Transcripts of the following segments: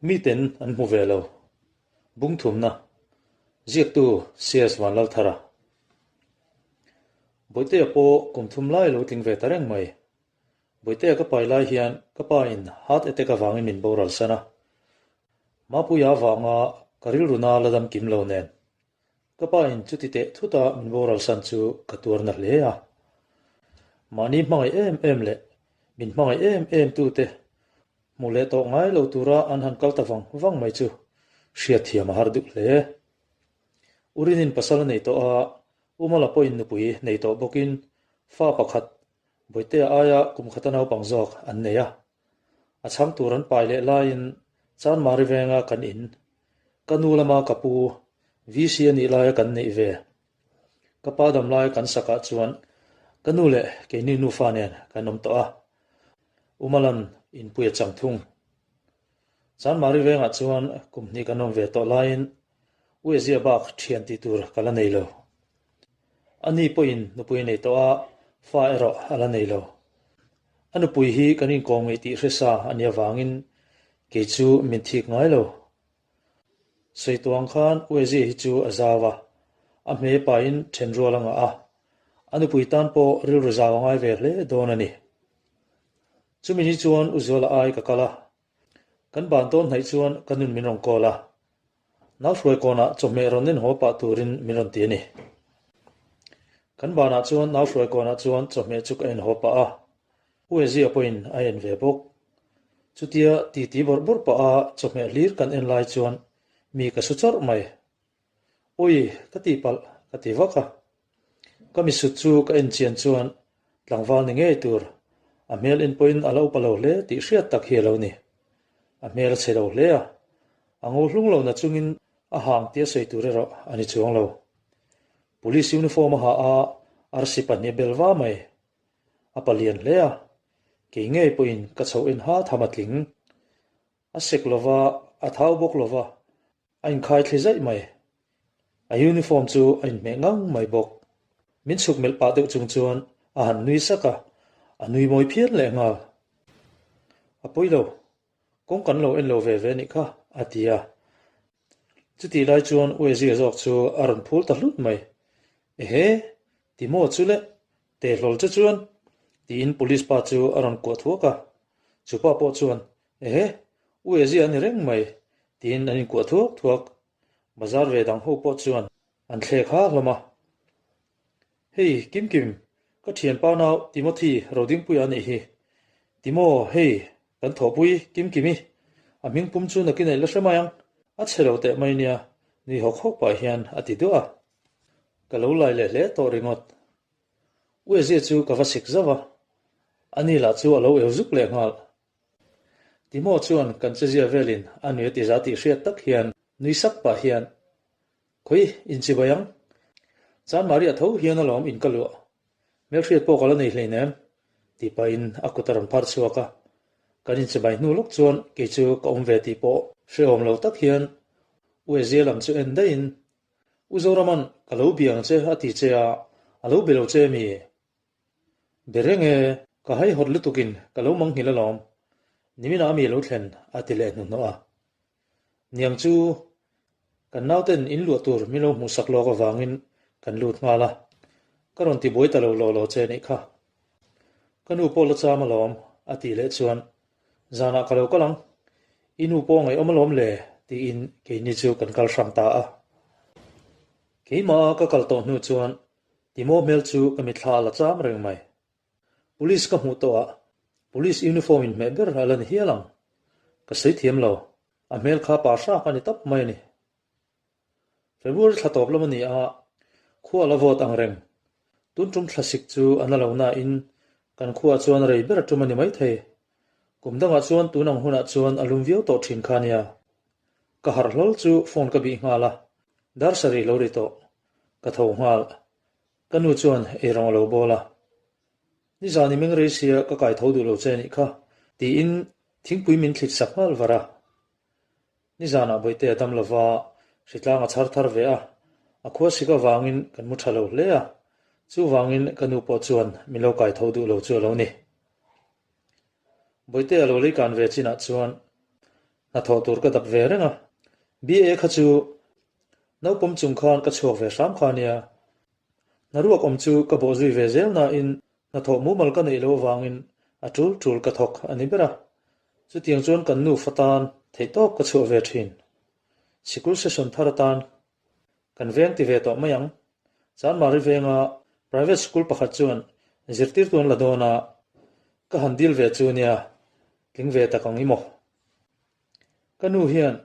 Miten an hmu ve lo. Bungthumna, Ziaktu CS Vanlalthara. Bawihtea pawh kum thum lai lo tling ve ta reng mai. Bawihtea ka pai lai hian ka pa in heart attack avangin min boral san a. Mapuia avanga ka rilru na la dam kim lo nen. Ka pa in chuti teh thuta min boral san chu ka tuar na hle a. Mahni hmangaih em em leh min hmangaih em em tute hmu leh tawh ngai lo tura an han kal ta vang vang mai chu hriatthiam a har duh hle. Urinin pasal a nei tawh a, Umala pawhin nupui nei tawh bawkin fa pakhat Bawihtea aia kum khata naupang zawk an nei a. A chhang tur an pai leh laiin Chanmari venga kan in, ka nu lama ka pu VC a nih laia kan neih ve. Ka pa dam laia kan sakah chuan ka nu leh keini nufa nen kan awm tawh a, Umalan inpui a chang thung. Chanmari vengah chuan kum hnih kan awm ve tawh laiin Uezia bak thian tih tur ka la nei lo. A ni pawhin nupui a nei tawh a, fa erawh a la nei lo. A nupui hi kan inkawm ngeih tih hre sa a nih avangin kei chu min thik ngai lo. Sawi tuang khan Uezia hi chu a zau a, a hme pahin then rual a ngah a, a nupui tan pawh rilru zau a ngai ve hle dawn a ni. Chumi ni chuan Uzuala ai ka kal a, Kan ban dawn hnaih chuan ka nun min rawn call a, nau hruai kawnah chawhmeh rawn en haw pah turin min rawn ti a ni. Kan banah chuan nau hruai kawnah chuan chawhmeh chu ka en haw pah a, U Ezia pawhin a en ve bawk. Chutia titi bawrh bawrh pah a chawhmeh hlir kan en lai chuan mi ka su chawrh mai. Ui, ka ti palh, ka ti vak a. Ka misut chu ka en chian chuan tlangval ni ngei tur, a hmel en pawhin a lo upa lo hle tih hriat tak hi a lo ni. A hmel a chhe lo hle a, a ngo hlung lo na chungin a hang tia sawi tur erawh a ni chuang lo. Police uniform a ha a, arsi pahnih bel va mai. A palian hle a, kei ngei pawhin ka chhoh en ha tham a tling. A sek lova, a thau bawk lova, A inkhai thli zaih mai. A uniform chu a inhmeh ngang mai bawk. Min chhuk melh pah deuh chung chuan a han nui sak a, a nui mawi phian leh nghal. A pawi lo, kawng kan lo en lo ve ve nih kha, a ti a. Chutih lai chuan Uezia zawk chu a rawn phul ta hlut mai. Ehe, ti maw chu le, teh hlawl che chuan, tiin police pa chu a rawn kuah thuak a. Chu pa pawh chuan, Ehe, U Ezia a ni reng mai, tiin an inkuah thuak thuak. Bazar ve dang ho pawh chuan an thlek ha hlawm a. Hei, Kim Kim, ka thianpa nau Timothy Rodingpuia a nih hi. Timo, hei, kan thawhpui Kim Kimi, a hming pum chu nakin a ila hre mai ang, a chhe lo teh mai nia, nui hawk hawk pah hian a ti duah a. Ka lo lai leh hle tawh ringawt. U Ezia chu ka va sik zauh a, ani lah chu a lo eu zuk leh nghal. Timo chuan kan chezia velin a nui a ti za tih hriat tak hian nui sak pah hian, Khawi, inchibai ang. Chan Maria tho hian alawm in ka luah. Hmelhriat pawh ka la nei hleinem, tih pahin a kut a rawn phar chhuak a. Kan inchibai hnu lawk chuan kei chu ka awm ve tih pawh hrehawm lo tak hian U Ezia lam chu en daihin, U Zoraman ka lo bia ang che a ti che a, a lo be lo che mi? Be reng e, ka haihawt lutukin ka lo mang nghilh alawm. Niminah ami lo thlen a ti leh hnuhnawh a. Niang chu kan nauten in luah tur min lo hmuhsak lawk avangin kan lut nghal a, ka rawn ti buai ta lo law law che nih kha. Ka nu pawh la cham alawm a tih leh chuan zanah ka lo kal ang, i nu pawh ngaihawm alawm le tiin keini chu kan kal hrang ta a. Keimah ka kal tawh hnu chuan Timo hmel chu ka mitthla a la cham reng mai. Police ka hmuh tawh ah Police uniform in hmeh ber a la ni hial ang. Ka sawi thiam lo, a hmel kha pa hrak a ni tawp mai a ni. February thla tawp lam a ni a, khua a la vawt ang reng. Tun tum thlasik chu a na lo na in kan khua chuan rei ber a tum a ni maithei. Kum dangah chuan tun ang hunah chuan a lum viau tawh thin kha nia. Ka harh hlawl chu phone ka bih nghal a, dar sarih lo ri tawh. Ka tho nghal. Ka nu chuan eirawng a lo bawl a. Nizan i meng rei sia ka kai tho duh lo che nih kha, tiin thingpui min thlit sak nghal var a. Nizanah Bawihte a dam lova, hritlang a chhar thar ve a, a khua sik avangin kan mu tha lo hle a, chuvangin ka nu pawh chuan min lo kai tho duh lo chu a lo ni. Bawihte a lo lei kan ve chinah chuan. Hnathawh tur ka dap ve reng a. BA kha chu naupawm chung khan ka chhuak ve hram kha nia. Hnaruak awm chu ka bawh zui ve zel nain hnathawh mumal ka neih loh avangin a tul tul ka thawk a ni ber a. Chutiang chuan kan nufa tan theihtawp ka chhuah ve thin. Sikul session thar atan kan veng ti ve tawh mai ang. Chanmari venga private school pakhat chuan zirtirtu an la dawn a, ka han dil ve chu nia, tling ve tak ang i maw? Ka nu hian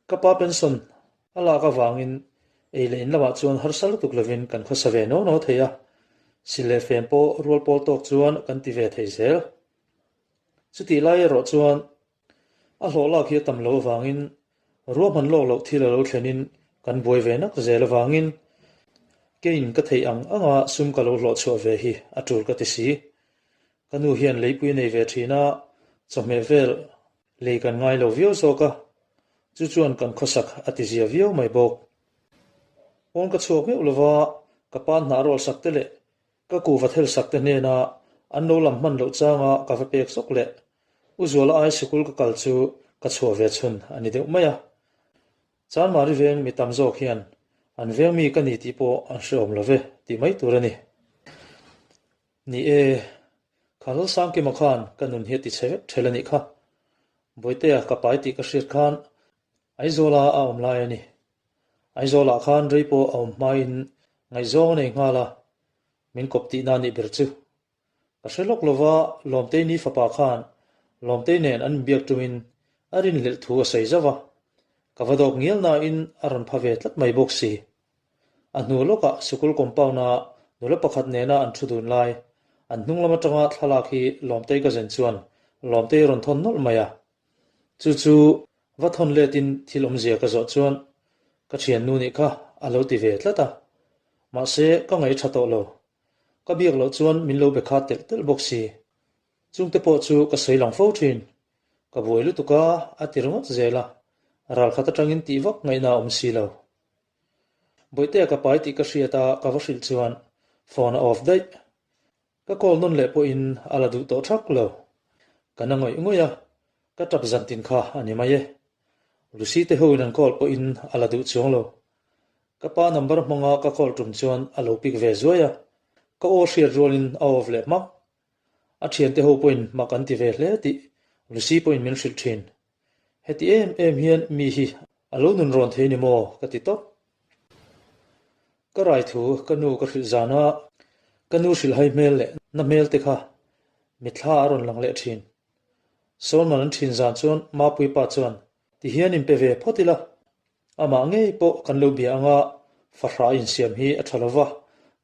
ka pa pension a lak avangin ei leh in lamah chuan harsa lutuk lovin kan khawsa ve no no thei a, sil leh fen pawh rual pawl tawk chuan kan ti ve thei zel. Chutih lai erawh chuan A hlawh lak hi a tam lo avangin ruahman lawk loh thil a lo thlenin kan buai ve nak zel avangin keiin ka theih ang anga sum ka lo hlawh chhuah ve hi a tul ka ti si. Ka nu hian leipui nei ve thin a, chawhmeh vel lei kan ngai lo viau zawk a, chu chuan kan khawsak a ti zia viau mai bawk. Pawn ka chhuak meuh lova ka pa hnah rual sak te leh Ka kuhva thelsak te hnena an lo lam hman loh changa ka va pek zawk leh U Zuala ai sikul ka kal chu ka chhuah ve chhun a ni deuh mai a. Chanmari veng mi tam zawk hian an veng mi ka ni tih pawh an hreawm lo ve tih mai tur a ni. Ni e, kha Lalsangkima khan ka nun hi a ti chhe vek ṭhel a nih kha. Bawitea ka pai tih ka hriat khan Aizawla a awm lai a ni. Aizawlah khan rei pawh a awm hmain ngaihzawng a nei nghal a, min kawp tihna a nih ber chu. Ka hre lawk lova Lawmtei ni fapa khan Lawmtei nen an inbiak tumin a rinhlelh thu a sawi zauh a, ka va dawk ngial nain a rawn pha ve tlat mai bawk si. A hnu lawkah sikul compound-a nula pakhat nena an thu dun lai, an hnung lam atanga thlalak hi Lawmtei ka zen chuan Lawmtei a rawn thawn nawlh mai a. Chu chu va thawn letin thil awmzia ka zawh chuan ka thiannu nih kha a lo ti ve tlat a, mahse ka ngaih tha tawh lo. Ka biak loh chuan min lo be khat telh telh bawk si. Chungte pawh chu ka sawi lang fo thin. Ka buai lutuk a, a ti ringawt zel a, ralkhat atangin tih vak ngaihna a awm si lo. Bawihtea ka pai tih ka hriat a, ka va hrilh chuan phone a off daih. Ka call nawn leh pawhin a la duh tawh thak lo. Ka na ngawih ngawih a, ka tap zan tin kha a ni mai e. Lucy te hoin an call pawhin a la duh chuang lo. Ka pa number hmanga ka call tum chuan a lo pick ve zuai a, ka aw hriat rualin a off leh hmak. A thiante ho pawhin mak an ti ve hle tih Lucy pawhin min hrilh thin. Heti em em hian mi hi a lo nun rawn thei ni maw ka ti tawp. Ka rai thu ka nu ka hrilh zan a, ka nu hrilhhai hmel leh na hmel te kha mitthla a rawn lang leh thin. Solman an thin zan chuan Mapui pa chuan ti hian in pe ve phawt ila, amah ngei pawh kan lo bia anga fahrah insiam hi a tha lova,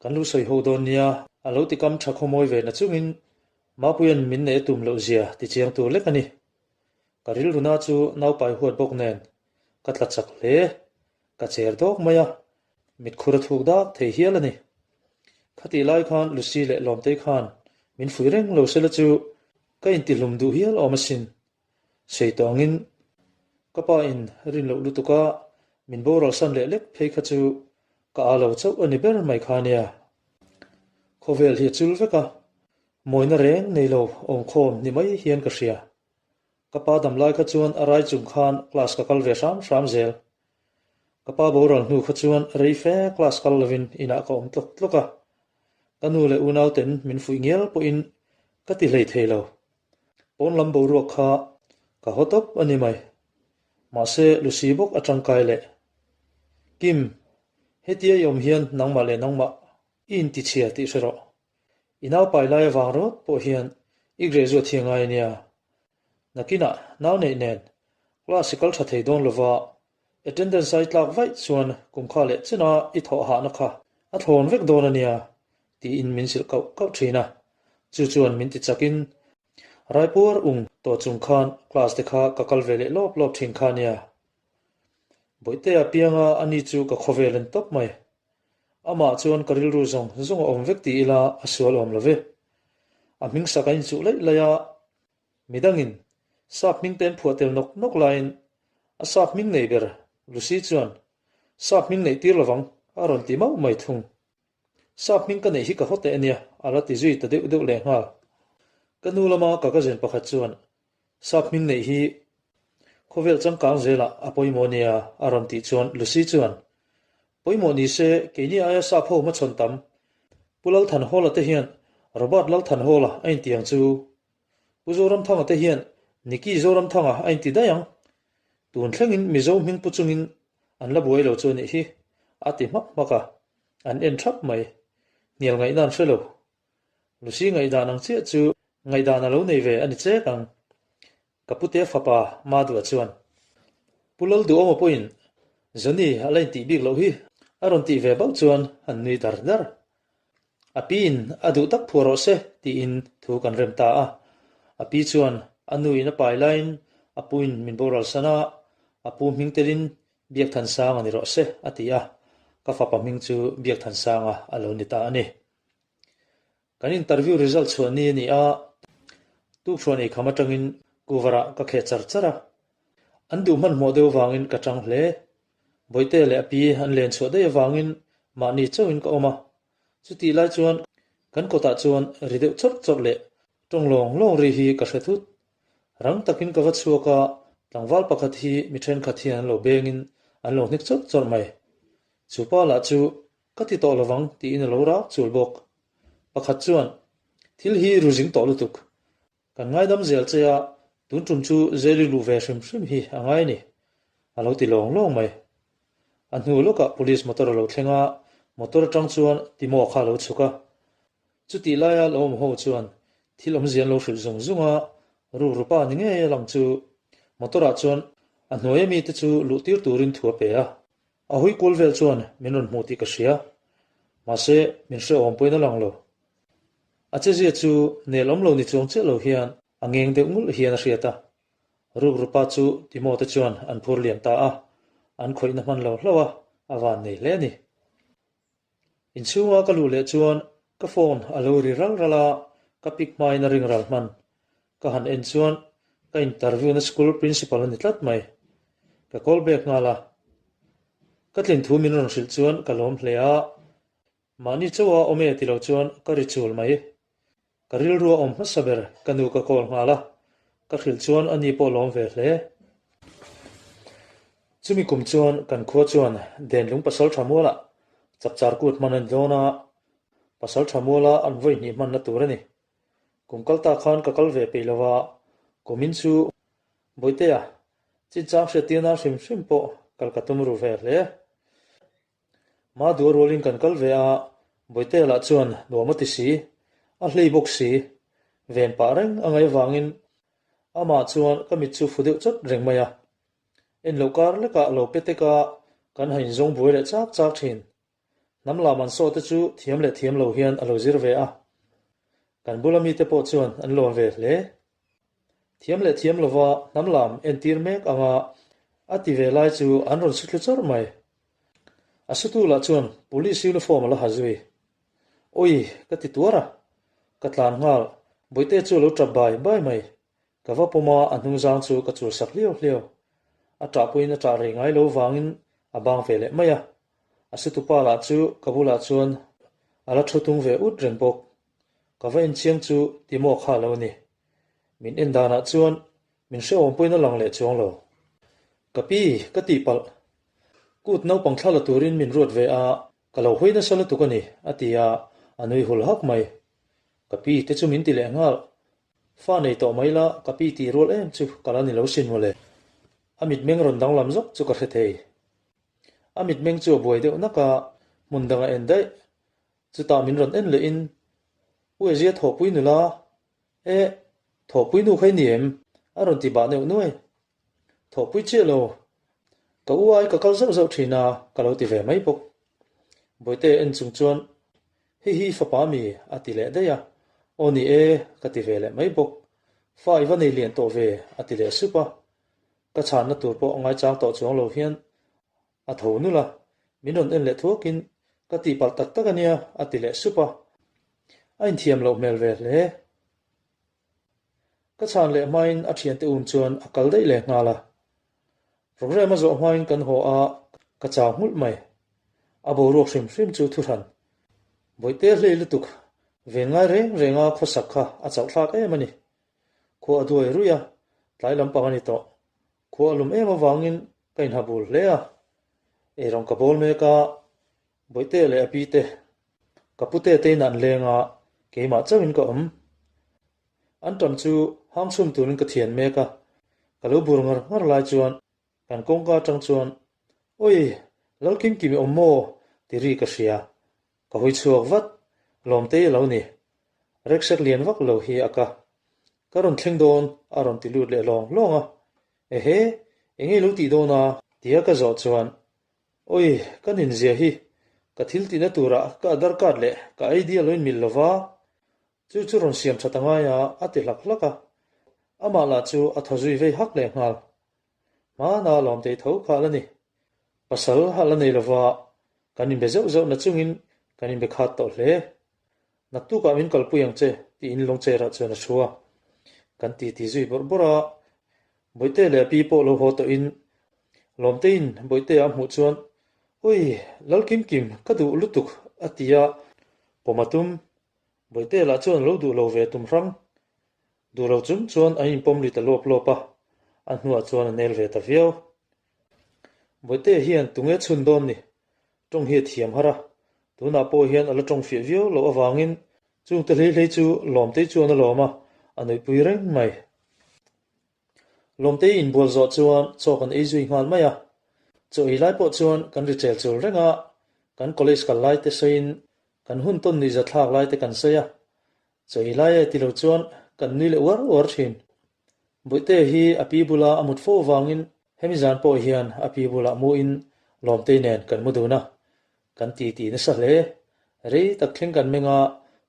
kan lo sawi ho dawn nia a lo ti kam tha khawmawi ve na chungin Mapuia'n min neih a tum loh zia ti chiang tur lek a ni. Ka rilruna chu naupai huat bawk nen ka tla chak hle, ka cher dawk mai a, mitkhur a thuk dak thei hial a ni. Khatih lai khan Lucy leh Lawmtei khan min fuih reng lo sela chu ka intihlum duh hial awm asin. Sei tawh angin ka pa in rin loh lutuk a, min boral san leh lek phei kha chu ka â lo chauh a ni ber mai kha nia. Khawvel hi a chul vek a, Mawina reng nei lo awmkhawm ni mai hian ka hria. Ka pa dam lai kha chuan a rai chung khan class ka kal ve hram hram zel. Ka pa boral hnu kha chuan rei fe class kal lovin inah ka awm tlawk tlawk a. Ka nu leh unauten min fuih ngial pawhin ka ti hlei thei lo. Pawn lam boruak kha ka haw tawp a ni mai. Mahse Lucy bawk a tangkai leh. Kim, hetia i awm hian nangmah leh nangmah i intichhia tih hre rawh. I naupai lai avang ringawt pawh hian i graduate hi a ngai ania. Nakinah nau neih nen class i kal tha thei dawn lova attendance a i tlak vaih chuan kumkha leh chena i thawh hahna kha a thlawn vek dawn ania tiin min zilh kauh kauh thin a. Chu chuan min ti chakin Raipuar ung tawh chung khan class te kha ka kal ve leh lawp lawp thin kha ania. Bawihtea pianga ani chu ka khawvel en tawp mai. Amah chuan ka rilru zawng zawng a awm vek ti ila a sual awm lo ve. A hming sak a inchuh laih laih a, midangin sap hming te an phuah tel nawk nawk laiin a sap hming nei ber Lucy chuan sap hming neih tir lovang a rawn ti mauh mai thung. Sap hming ka neih hi ka haw teh ania a la ti zui ta deuh deuh lehnghal. Ka nu lama ka cousin pakhat chuan sap hming neih hi. Khawvel changkang zelah a pawimawh nia a rawn tih chuan Lucy chuan, Pawimawh ni se, keini aia sap ho hmachhawn tam. Pu Lalthanhawla te hian Robert Lalthanhawla a intiang chu. Pu Zoramthanga te hian Nicky Zoramthanga a inti daih ang. Tun thlengin Mizo hming pu chungin an la buai lo chu a nih hi, a ti hmak hmak a, an en thap mai. Hnial ngaihna an hre lo. Lucy ngaihdan ang chiah chu ngaihdan a lo nei ve a ni chek ang. Ka pute fapa Madua chuan, Pu Lalduhawma pawhin Johnny a la intih bik loh hi a rawn tih ve bauh chuan an nui dar dar. A piin a duh tak phuah rawh se tiin thu kan rem ta a. A pi chuan a nuin a pai laiin a puin min boral san a, a pu hming telin Biakthansanga ni rawh se a ti a, ka fapa hming chu Biakthansanga a lo ni ta a ni. Kan interview result chhuah ni a ni a, tukhruan ei kham atangin cover-ah ka kheh char char a. An duh hmanhmawh deuh avangin ka tang hle. Bawihte leh a pi an len chhuah daih avangin mahni chauhin ka awm a. Chutih lai chuan kan kawtah chuan ri deuh chawrh chawrh leh tawng lawng lawng ri hi ka hre thut. Rang takin ka va chhuak a, tlangval pakhat hi mi thenkhat hian an lo bengin an lo hnek chawrh chawrh mai. Chu pa lah chu Ka ti tawh lovang tiin a lo rak chul bawk. Pakhat chuan, Thil hi ru zing tawh lutuk. Kan ngaidam zel che a, tun tum chu zeli luh ve hrim hrim hi a ngai a ni, a lo ti lawng lawng mai. A hnu lawkah police motor a lo thleng a, motor atang chuan Timo kha a lo chhuk a. Chutih laia lo awm ho chuan thil awmzia an lo hrilh zung zung a, rukrupa ni ngei a lang chu motor ah chuan a hnuaia mite chu luh tir turin thu a pe a. A hui kual vel chuan min rawn hmuh tih ka hria, mahse min hrehawm pawhin a lang lo. A chezia chu nel awm lo ni chuang chiah lo hian a ngeng deuh ngulh hian a hriat a. Rukrupa chu Timo te chuan an phur liam ta a, an khawihna hman lo hlauh a, a van nei hle a ni. Inchhunga ka luh leh chuan ka phone a lo ri ral ral a, ka pick hmain a ring ral hman. Ka han en chuan ka interview na school principal a ni tlat mai. Ka call back nghal a. Ka tlin thu min rawn hrilh chuan ka lawm hle a, mahni chauha awm e ti lo chuan ka ri chul mai. Ka rilru a awm hmasa ber ka nu ka call nghal a, ka hrilh chuan a ni pawh lawm ve hle. Chumi kum chuan kan khua chuan Denlung Pasal Tha Mualah chapchar kut hman a ni dawn a, Pasal Tha Muala an vawi hnih hmanna tur a ni. Kum kal ta khan ka kal ve peih lo a, kumin chu Bawihtea chinchang hriattirna hrim hrim pawh kal ka tum ru ve hle. Ma duh rualin kan kal ve a, Bawihtea lah chuan nuam a ti si, a hlei bawk si. Ven pah reng a ngaih avangin amah chuan ka mit chu fu deuh chawt reng mai a. En loh kar lekah lo pe tek a, kan han inzawng buai leh chak chak thin. Hnam lam an saw te chu thiam leh thiam lo hian a lo zir ve a. Kan bula mite pawh chuan an lawm ve hle. Thiam leh thiam lova hnam lam entir mek anga a ti ve lai chu an rawn su thlu chawrh mai. A sutu lah chuan police uniform a la ha zui. Awi, ka ti tuar a. Ka tlan nghal, Bawihte chu a lo tap bai bai mai. Ka va pawm a, a hnungzang chu ka chul sak hliau hliau. A ṭah pawhin a ṭah rei ngai lo vangin a bang ve leh mai a. A sutupa lah chu ka bulah chuan a la thu tung ve ut reng bawk. Ka va enchiang chu Timo kha a lo ni. Min en danah chuan min hrehawm pawhin a lang leh chuang lo. Ka pi, ka tihpalh. Kut naupang thla la turin min ruat ve a, ka lo hawi nasa lutuk a ni, a ti a, a nui hul hak mai. Ka pi te chu min ti leh nghal. Fa nei tawh mai la, ka pi tih rual em chu ka la ni lo sin mawle. A mitmeng rawn danglam zawk chu ka hre thei. A mitmeng chu a buai deuh nak a, hmun dang a en daih. Chutah min rawn en lehin, U Ezia thawhpui nula, Eh, thawhpui nu kha i ni em? a rawn ti bah neuh nuai. Thawhpui chiah lo, ka u ai ka kal zauh zauh thin a, ka lo ti ve mai bawk. Bawihte en chung chuan, Hei hi fapa mi? a ti leh daih a, Aw ni e, ka ti ve leh mai bawk. Fa i va nei lian tawh ve, a ti leh sup a. Ka chhanna tur pawh ngaichang tawh chuang lo hian a tho nulh a, min rawn en leh thuakin ka tihpalh tak tak a nia a ti leh sup a, a inthiam loh hmel ve hle. Ka chhan leh hmain a thiante um chuan a kal daih leh nghal a, programme a zawh hmain kan haw a, ka chau nghulh mai. A boruak hrim hrim chu thuhran Bawihte hlei lutuk ven ngai reng renga khawsak kha a chauh thlak em a ni. Khua a duai ruih a, tlai lampang a ni tawh. Khua a lum em avangin ka inha bul hle a, eirawng ka bawl mek a, Bawihte leh a pi te, ka pute te in an leng a, keimah chauhin ka awm. An ṭam chu hang chhum turin ka thian mek a, ka lo bur ngar ngar lai chuan kan kawngka aṭang chuan, Awi, Lalkimkim i awm maw? ti ri ka hria. Ka hawi chhuak vat, Lawmtei a lo ni. Reksek lian vak lo hi a ka. Ka rawn thleng dawn, a rawn ti lut leh lawng lawng a. Ehe, eng nge lo tih dawn a? Tia ka zawh chuan, Awi, ka ninzia hi, ka thil tihna turah ka Aadhaar card leh ka ID a lo inmil lo va, chu chu rawn siam that a ngai a, a ti hlak hlak a. Amah lah chu a thaw zui vei hak leh nghal. Hmana Lawmtei tho kha a la ni. Pasal a la nei lova, kan inbe zeuh zeuh na chungin kan inbe khat tawh hle. Naktukah min kalpui ang che, tiin Lawngcherah chuan a thu a. Kan titi zui bawrh bawrh a, Bawihte leh a pi pawh lo haw tawhin Lawmteiin Bawihtea a hmuh chuan, Ui, Lalkimkim, ka duh lutuk, a ti a, pawm a tum. Bawihtea lah chuan a lo duh lo ve tum hrang. Duh lo chung chuan an inpawm lui ta lawp lawp a, a hnuah chuan a nel ve ta viau. Bawihtea hian tunge chhun dawn ni? Tawng hi a thiam har a, tunah pawh hian a la tawng fiah viau loh avangin chungte hlei hlei chu Lawmtei chuan a lawm a, a nuihpui reng mai. Lawmtei inbual zawh chuan chaw kan ei zui nghal mai a, chaw ei lai pawh chuan kan ri chel chul reng a, kan college kal lai te sawiin kan hun tawn nuihza thlak lai te kan sawi a, Chaw ei lai e ti lo chuan kan nui leh uar uar thin. Bawihte hi a pi bula a mut fo avangin hemi zan pawh hian a pi bulah muin Lawmtei nen kan mu dun a, kan ti ti nasa hle. Rei tak thleng kan meng a,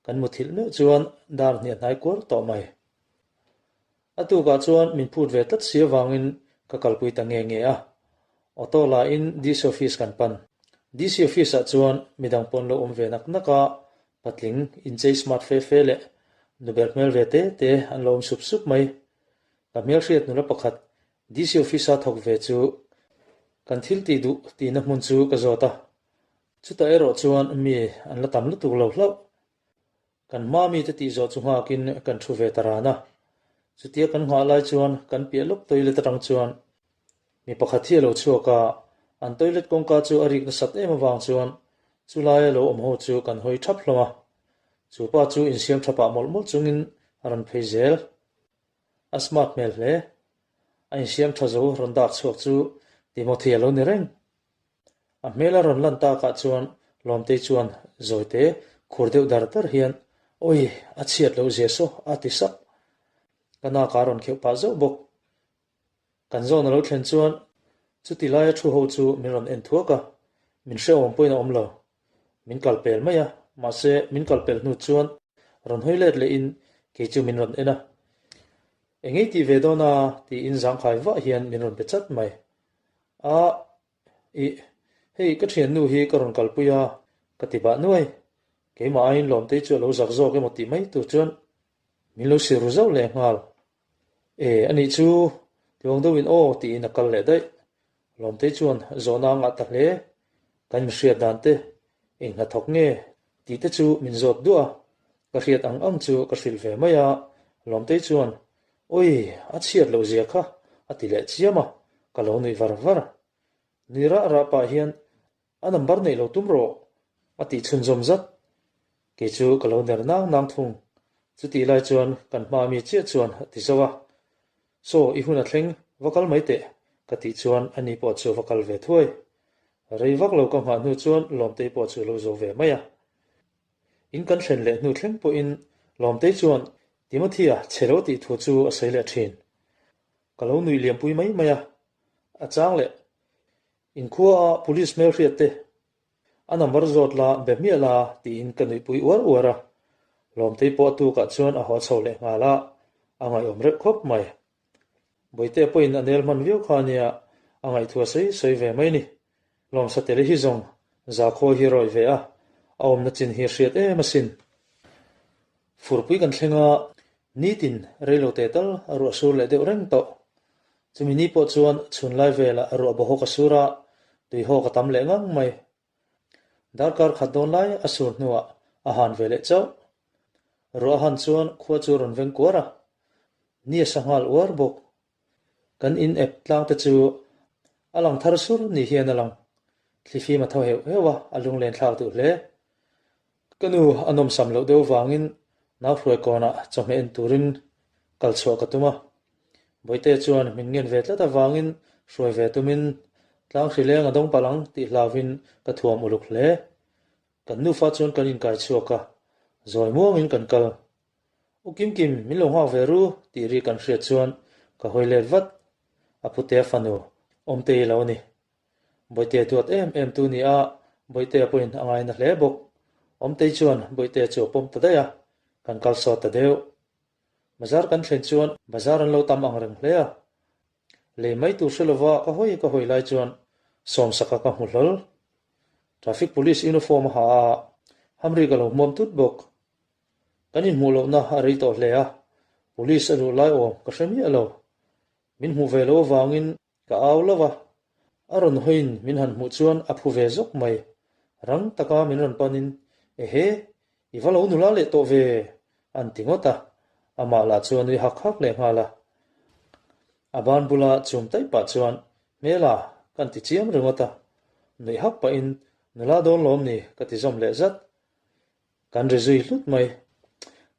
kan muthilh meuh chuan dar hniah hnai kuar tawh mai. A tukah chuan min phut ve tlat si avangin ka kalpui ta nge nge a. Auto la in DC office kan pan. DC office ah chuan midang pawh an lo awm ve nak nak a, patling inchei smart fe fe leh nuber hmel ve te te an lo awm sup sup mai. Ka hmelhriat nula pakhat DC office a thawk ve chu kan thil tih duh tihna hmun chu ka zawt a. Chutah erawh chuan mi an la tam lutuk lo hlauh. Kan hma mite tih zawh chu nghakin kan thu ve ta ran a. Chutia kan nghah lai chuan kan piah lawk toilet atang chuan mi pakhat hi a lo chhuak a, an toilet kawngka chu a rik nasat em avang chuan chulaia lo awm ho chu kan hawi thap hlawm a. Chu pa chu insiam tha pah mawlh mawlh chungin a rawn phei zel. A smart hmel hle. A insiam tha zo rawn dak chhuak chu Timothy a lo ni reng. A hmel a rawn lan takah chuan Lawmtei chuan Zawite khur deuh dar dar hian, Awi, a chhiat loh zia saw, a ti sap. Ka nak a rawn kheuh pah zauh bawk. Kan zawn a lo thlen chuan chuti laia thu ho chu min rawn en thuak a, min hrehawm pawhin a awm lo. Min kal pel mai a, mahse min kal pel hnu chuan rawn hawi let lehin kei chu min rawn en a. Eng ei tih ve dawn a? tiin zangkhai vah hian min rawn pe chat mai. A, ih, hei ka thiannu hi ka rawn kalpui a, ka ti bah nuai. Keimah aiin Lawmtei chu a lo zak zawk emaw tih mai tur chuan min lo sir ru zauh leh nghal. E, anih chu, tluang deuhin aw tiin a kal leh daih. Lawmtei chuan zawhna a ngah ta hle. Kan inhriat dan te, eng hnathawk nge tih te chu min zawt duah a, ka hriat ang ang chu ka hrilh ve mai a, Lawmtei chuan Awi, a chhiat loh zia kha, a ti leh chiam a, ka lo nuih var var. Nui rah rah pah hian, A number neih lo tum rawh, a tih chhunzawm zat. Kei chu ka lo ner nang nang thung. Chutih lai chuan kan hma mi chiah chuan a ti zauh a, Saw, i hun a thleng, va kal mai teh, ka tih chuan ani pawh chu va kal ve thuai. Rei vak lo ka nghah hnu chuan Lawmtei pawh chu lo zo ve mai a. In kan thlen leh hnu thleng pawhin Lawmtei chuan Timothy-a chhe lo tih thu chu a sawi leh thin. Ka lo nuih liampui mai mai a, a chang leh. Inkhua-a police hmelhriat te a number zawt la be hmiah la tiin ka nuihpui uar uar a. Lawmtei pawh a tukah chuan a haw chho leh nghal a, a ngaihawm reuh khawp mai. Bawihte pawhin a nel hman viau kha ania, a ngaihthua sawi sawi ve mai ni. Lawmsateli hi zawng zakhawi hi rawi ve a, a awmna chin hi a hriat em asin. Furpui kan thleng a, nitin reilo te tal a ruah sur leh deuh reng tawh. Chumi ni pawh chuan chhun lai velah ruah bawhawk a sur a, tuihawk a tam leh ngang mai. Darkar khat dawn lai a sur hnuah a han ve leh chauh. Ruah a han chuan khua chu a rawn veng kuar a, ni a sa nghal uar bawk. Kan in ep tlang te chu a lang thar sur ni hian a lang. Thlifim a tho heuh heuh a, a lunglen thlak duh hle. Ka nu a nawmsam loh deuh vangin nau hruai kawnah chawhmeh en turin kal chhuah ka tum a. Bawihte chuan min ngen ve tlat avangin hruai ve tumin tlang hri leng a dawng palh ang tih hlauvin ka thuam uluk hle. Kan nufa chuan kan inkai chhuak a, zawi muangin kan kal. U Kim Kim, min lo nghak ve ru tih ri kan hriat chuan ka hawi let vat. A putea fanu, Awmtei lo a ni. Bawihtea duat em em tu ni a, Bawihtea pawhin a ngaina hle bawk. Awmtei chuan Bawihtea chu a pawm ta daih a, kan kal sawt ta deuh. Bazar kan thlen chuan bazar an lo tam ang reng hle a. Lei mai tur hre lova ka hawi ka hawi lai chuan Sawmsaka ka hmu hlawl. Traffic police uniform a ha a, hamri ka lo hmuam tut bawk. Kan inhmuh lohna a rei tawh hle a, police a luh lai awm ka hre miah lo. Min hmuh ve lo avangin Ka au lo a, a rawn hawiin min han hmuh chuan a phu ve zawk mai. Rang taka min rawn panin, Ehe, i va lo nula leh tawh ve! an ti ngawt a, amah lah chuan nui hak hak leh nghal a. A ban bula chum taih pah chuan, Hmela, kan ti chiam ringawt a. Nuih hak pahin, Nula dawn lawm ni, ka ti zawm leh zat. Kan ri zui hlut mai.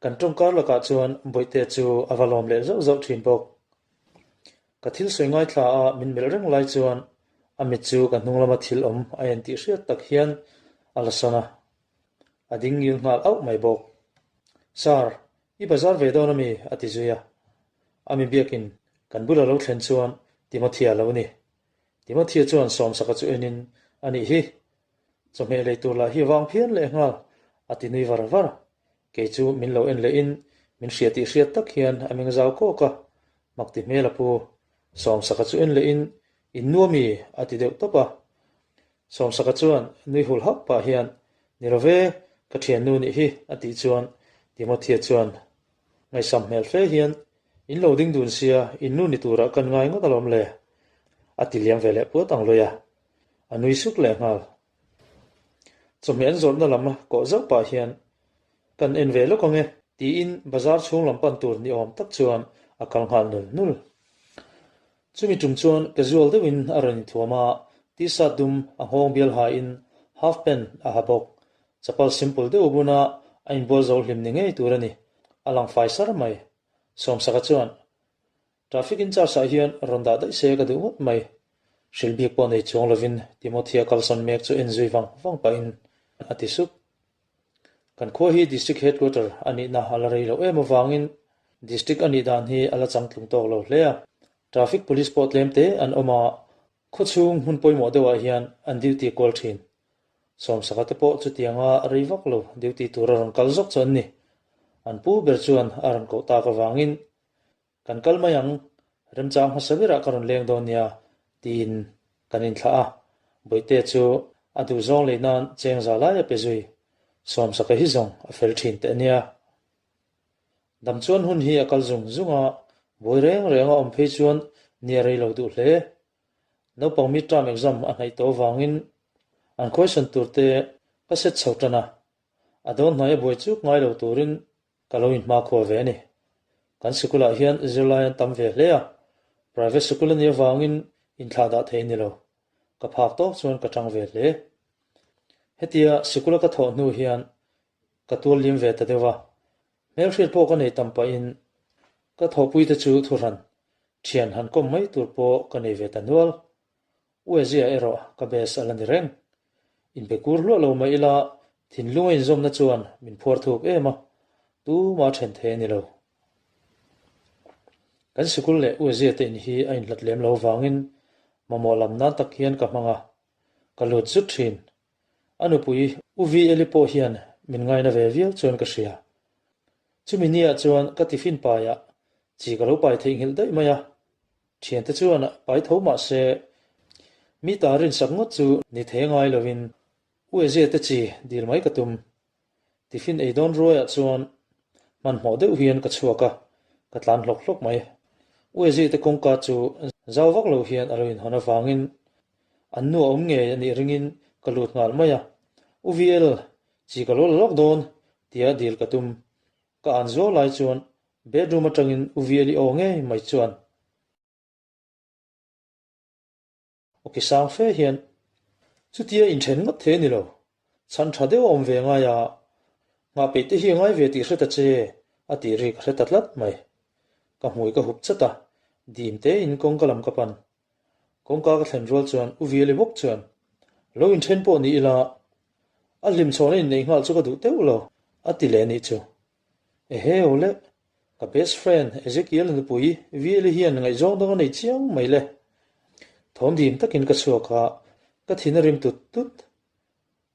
Kan tawngkar lakah chuan Bawihte chu a va lawm leh zauh zauh thin bawk. Ka thil sawi ngaithla a min melh reng lai chuan a mit chu ka hnung lama thil awm a en tih hriat tak hian a la sawn a, a ding ngil nghal auh mai bawk. Sir, i bazar ve dawn ami? a ti zui a. A mi biakin kan bula lo thlen chuan Timothya lo ni. Timothya chuan Sawmsaka chu enin, Anih hi, Chawhmeh lei tur lah hi vang phian leh nghal, a ti nui var var. Kei chu min lo en lehin min hria tih hriat tak hian a meng zau kawk a, mak ti hmel a pu. Sawmsaka chu en lehin, In nuam i? a ti deuh tawp a. Sawmsaka chuan nui hul hauh pah hian, Ni lo ve, ka thiannu nih hi, a tih chuan Timothea chuan ngaihsam hmel hle hian, In lo ding dun sia, in nu ni turah kan ngai ngawt alawm le, a ti liam ve leh puat ang luai a. A nui suk leh nghal. Chawhmeh an zawrhna lam kawh zauh pah hian, Kan en ve lawk ang e, tiin bazar chhung lam pan tur ni awm tak chuan a kal nghal nul nul. Chumi tum chuan casual deuhin a rawn inthuam a, t-shirt dum a nghawng bial hain half pant a ha bawk. Chapal simple deuh buna a inbual zo hlim ni ngei tur a ni, a lang fai sar mai. Sawmsaka chuan, Traffic in charge ah hian rawn dah daih se ka duh ngawt mai. Hrilh bik pawh nei chuang lovin Timothya kalsawn mek chu en zui vang vang pahin a ti sup. Kan khua hi District Headquarter a nihna a la rei loh em avangin District a nih dan hi a la changtlung tawk lo hle a. Traffic Police pawh tlem te an awm a, khawchhung hmun pawimawh deuhah hian an duty kual thin. Sawmsaka te pawh chutianga rei vak lo duty tura rawn kal zawk chu an ni. An pu ber chuan a rawn koh tak avangin Kan kal mai ang, remchang hmasa berah ka rawn leng dawn nia, tiin kan inthlah a. Bawihte chu a duhzawng lei nan cheng za lai a pe zui. Sawmsaka hi zawng a fel thin teh ania. Dam chuan hun hi a kal zung zung a, buai reng reng a awm phei chuan ni a rei lo duh hle. Naupang midterm exam a hnaih tawh avangin an khawisawn tur te ka set chho tan a, a dawn hnaia buai chuk ngai lo turin Ka lo inhmakhua ve a ni. Kan sikulah hian zirlai an tam ve hle a, private sikul a nih avangin inthlah dah thei a ni lo. Ka phak tawk chuan ka tang ve hle. Hetia sikula ka thawh hnu hian ka tual lim ve ta deuh a, hmelhriat pawh ka nei tam pahin ka thawhpuite chu thuhran thian han kawm mai tur pawh ka nei ve ta nual. Uezia erawh ka best a la ni reng. Inpe kur hluah lo mah ila thinlung a inzawmna chuan min phuar thuk em a, tumah then thei a ni lo. Kan sikul leh Uezia te in hi a inhlat lem lo vangin mamawh lam nan tak hian ka hmang a, ka lut zut thin. A nupui U Vi Eli pawh hian min ngaina ve viau chuan ka hria. Chumi niah chuan ka tiffin paiah chi ka lo pai theihnghilh daih mai a, Thiante chuan pai tho mah se, mi ta rinsak ngawt chu ni thei ngai lovin U Ezia te chi dil mai ka tum. Tiffin ei dawn ruaiah chuan hmanhmawh deuh hian ka chhuak a, ka tlan hlawk hlawk mai. U Ezia te kawngka chu zau vak lo hian a lo inhawn avangin an nu a awm ngei a nih ringin ka lut nghal mai a. U VL, chi ka lo la lawk dawn, tia dil ka tum. Ka an zuau lai chuan Bedroom atangin U Viali aw ngei mai chuan. Awki sang fe hian, Chutia inthen ngawt thei a ni lo. Chhan tha deuh a awm ve ngai a, nghah peih te hi a ngai ve tih hre ta che, a tih ri ka hre ta tlat mai. Ka hmui ka hup chat a, dim tein kawngka lam ka pan. Kawngka ka thlen rual chuan U Viali bawk chuan, Lo inthen pawh ni ila, a hlimchhawn a inneih nghal chu ka duh teuh lo, a ti leh anih chu. Ehe aw le, ka best friend Ezekiel nupui Viali hian ngaihzawng dang a nei chiang mai le. Thawm dim takin ka chhuak a, ka thin a rim tut tut.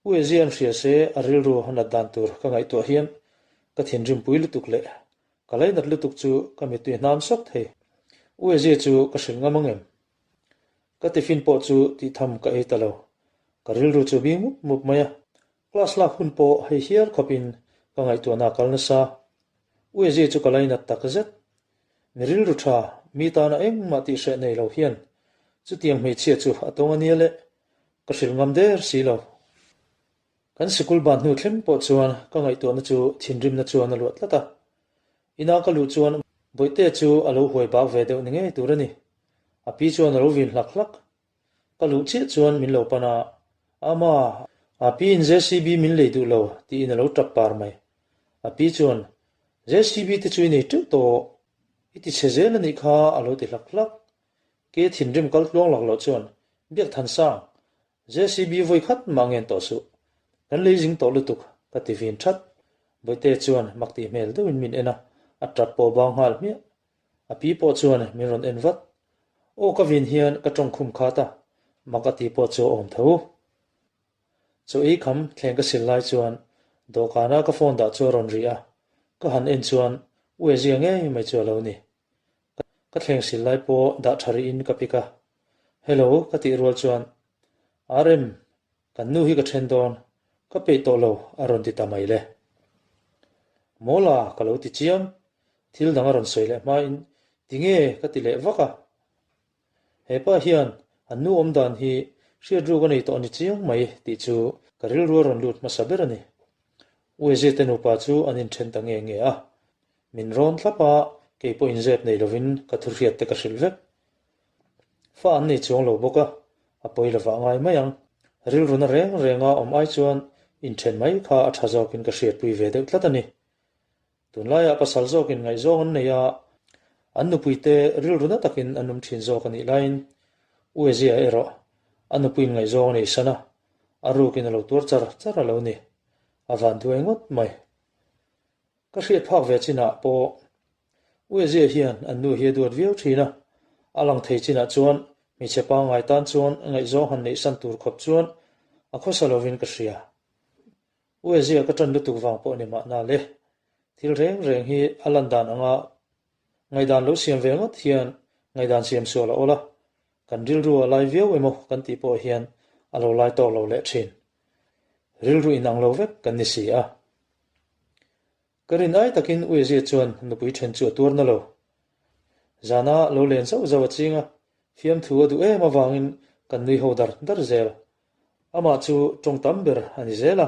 U Ezian hria se a rilru a nat dan tur ka ngaihtuah hian ka thinrimpui lutuk leh ka lainat lutuk chu ka mittui hnam sawk thei. U Ezia chu ka hrilh ngam ang em? Ka tiffin pawh chu tih tham ka ei ta lo. Ka rilru chu bing mup mup mai a. Class lak hun pawh hei hial khawpin ka ngaihtuahna a kal nasa. U Ezia chu ka lainat tak zet. Mi rilru tha, mi tana engmah tih hreh nei lo hian chutiang hmeichhia chu a tawng a nia le. Ka hrilh ngam der si lo. Kan sikul ban hnu thleng pawh chuan ka ngaihtuahna chu thinrimna chuan a luah tlat a. Ina ka luh chuan Bawihtea chu a lo huai bak ve deuh ni ngei tur a ni. A pi chuan a lo vin hlak hlak. Ka luh chiah chuan min lo pan a, Ama, a pi in JCB min lei duh lo tiin a lo tap par mai. A pi chuan, JCB te chu i nei teuh tawh, i ti chhe zel a nih kha a lo ti hlak hlak. Ke thinrim kal tluang lak loh chuan Biak than sang, JCB vawi khat mah ngen tawh suh. Kan lei zing tawh lutuk, ka ti vin that. Bawihte chuan mak tih hmel deuhin min en a, a tap pawh bang nghal hmiah. A pi pawh chuan min rawn en vat. Aw ka vin hian ka tawng khum khat a, mak a ti pawh chu a awm tho. Chaw ei kham thleng ka sil lai chuan dawhkana ka phone dah chu a rawn ri a, ka han en chuan U Ezia ngei mai chu a lo ni. Ka thleng sil lai pawh dah tha rihin ka pick a, Hello ka tih rual chuan RM, kan nu hi ka then dawn, ka peih tawh lo a rawn ti ta mai le. Mawla ka lo ti chiam, thil dang a rawn sawi leh hmain tinge ka ti leh vak a. He pa hian an nu awm dan hi hriat ruk a nei tawh a ni chiang mai tih chu ka rilru a rawn lut hmasa ber a ni. Ueze te nupa chu an inthen ta nge nge a, min rawn thlap a, kei pawh inzep nei lovin ka thuhriat te ka hrilh vek. Fa an nei chuang lo bawk a, a pawi lovah ngai mai ang. Rilruna reng renga awm ai chuan inthen mai kha a tha zawkin ka hriatpui ve deuh tlat a ni. Tunlaiah pasal zawkin ngaihzawng an nei a, an nupuite rilru na takin an awm thin zawk a nih laiin Uezia erawh a nupuiin ngaihzawng a nei san a, a rukin a lo tuar char char a lo ni. A van duai ngawt mai. Ka hriat phak ve chinah pawh Uezia hian an nu hi a duat viau thin a, a lang thei chinah chuan hmeichhe pangngai tan chuan ngaihzawng han neih san tur khawp chuan a khawsa lovin ka hria. Uezia ka ṭan lutuk vang pawh ni mahna le. Thil reng reng hi a lan dan anga ngaihdan lo siam ve ngawt hian ngaihdan siam sual a awl a, kan rilru a lai viau emaw kan tih pawh hian a lo lai tawk lo leh ṭhin. Rilru inang lo vek kan ni si a. Ka rin ai takin Uezia chuan nupui ṭhen chu a tuar na lo. Zana lo len zauh zauh a ching a, fiamthu a duh em avangin kan nui ho dar dar zel. Amah chu ṭawng tam ber a ni zel a,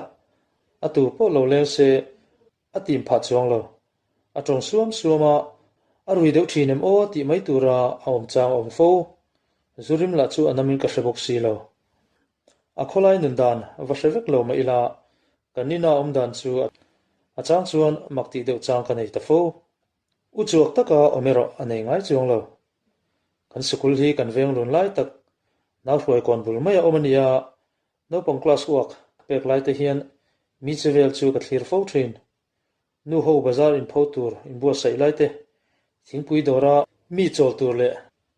a tur pawh lo leng se a tim phah chuang lo. A ṭawng suam suam a, a rui deuh ṭhin em aw tih mai tura a awm chang a awm fo. Zu rim lah chu a namin ka hre bawk si lo. A khawlai nun dan va hre vek lo mah ila, kan ina awm dan chu a chang chuan mak tih deuh chang ka nei ta fo. U chuak taka awm erawh a nei ngai chuang lo. Kan sikul hi kan veng lun lai tak, nau hruai kawn bul mai a awm a nia, naupang class uak pek lai te hian mi che vel chu ka thlir fo thin. Nu ho bazar inpho tur inbuatsaih lai te, thingpui dawra mi chawl tur leh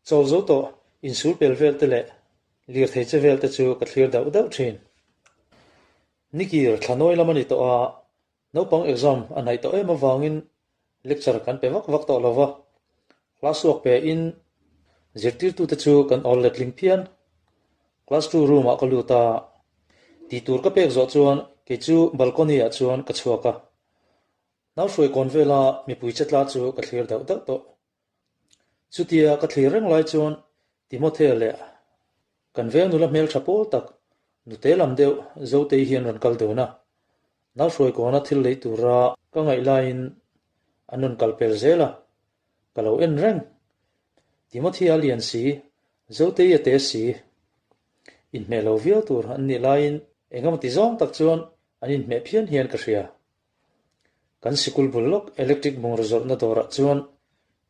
chawl zo tawh insul pel vel te leh lirthei che vel te chu ka thlir dauh dauh thin. Nikir thlanawi lam a ni tawh a, naupang exam a hnaih tawh em avangin lecture kan pe vak vak tawh lo va, class work pe in zirtirtute chu kan awl letling phian. Class two room ah ka lut a, tih tur ka pek zawh chuan kei chu balcony ah chuan ka chhuak a. Nau hruai kawn vela mipui che tla chu ka thlir dauh dauh tawh. Chutia ka thlir reng lai chuan Timothea leh kan veng nula hmeltha pawl tak nute lam deuh Zotei hian rawn kal dun a. Nau hruai kawna thil lei tura ka ngaih laiin an rawn kal pel zel a, ka lo en reng. Timothea lian si, Zotei a te si. Inhmeh lo viau tur an nih laiin engemaw ti zawng tak chuan an inhmeh phian hian ka hria. Kan sikul bul lawk electric bungraw zawrhna dawrah chuan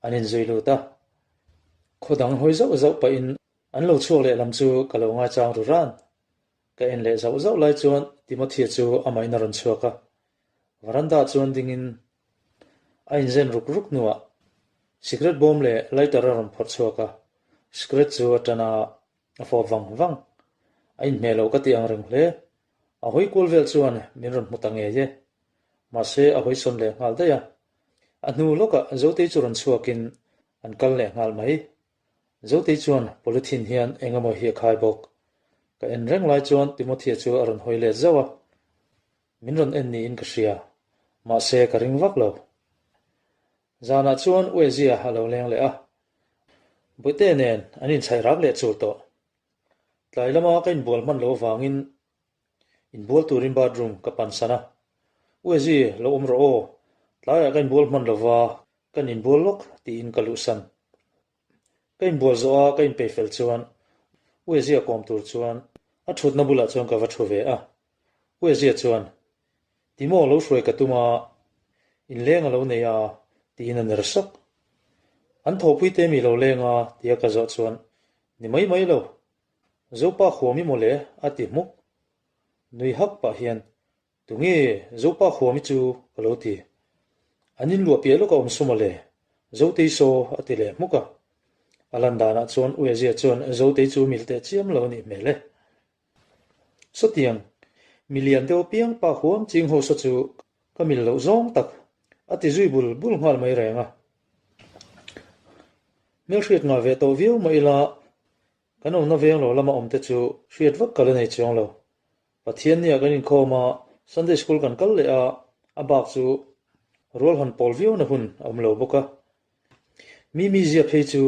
an inzui lut a. Khaw dang hawi zauh zauh pahin an lo chhuak leh lam chu ka lo ngaichang ru ran. Ka en leh zauh zauh lai chuan Timothea chu amahin a rawn chhuak a. Veranda chuan dingin a inzen ruk ruk hnuah cigarette bawm leh lighter a rawn phawrh chhuak a. Cigarette chu a tan a, a fawp vang vang. A inhmeh loh ka tih ang reng hle. A hawi kual vel chuan min rawn hmu ta ngei e. Mahse a hawi sawn leh nghal daih a. A hnu lawkah Zotei chu rawn chhuakin an kal leh nghal mai. Zotei chuan polythene hian eng emaw hi a khai bawk. Ka en reng lai chuan Timothea chu a rawn hawi let zauh a. Min rawn en niin ka hria. Mahse ka ring vak lo. Zanah chuan Uezia a lo leng leh a. Bawihte nen an inchhaih rak leh chul tawh. Tlai lama ka inbual hman loh avangin inbual turin bathroom ka pansan a. Uezi lo awm rawh aw, tlaiah ka inbual hman lova kan inbual lawk tiin ka luhsan. Ka inbual zawh a ka inpei fel chuan Uezia kawm tur chuan a thutna bulah chuan ka va thu ve a. Uezia chuan, Timo lo hruai ka tum a, inleng a lo nei a, tiin a ner sawk. An thawhpui te mi lo leng a, tia ka zawh chuan, Ni mai mai lo. Zopa khuam i mawle, a ti hmuk. Nui hak pah hian, Tunge Zopa khuam i chu? ka lo ti. An inluah piah lawk a awm su mawle, Zotei saw, a ti leh hmuk a. A lan danah chuan Uezia chuan Zotei chu mil teh chiam lo a nih hmel e. Sawtiang, mi lian deuh apiang pa huam ching ho saw chu ka mil loh zawng tak a ti zui bul bul nghal mai reng a. Hmelhriat ngah ve tawh viau mah ila kan awmna veng lo lama awmte chu hriat vak ka la nei chuang lo. Pathiannia kan inkhawm a, Sunday School kan kal leh a, a bak chu rual han pawl viauna hun a awm lo bawk a. Mi mizia phei chu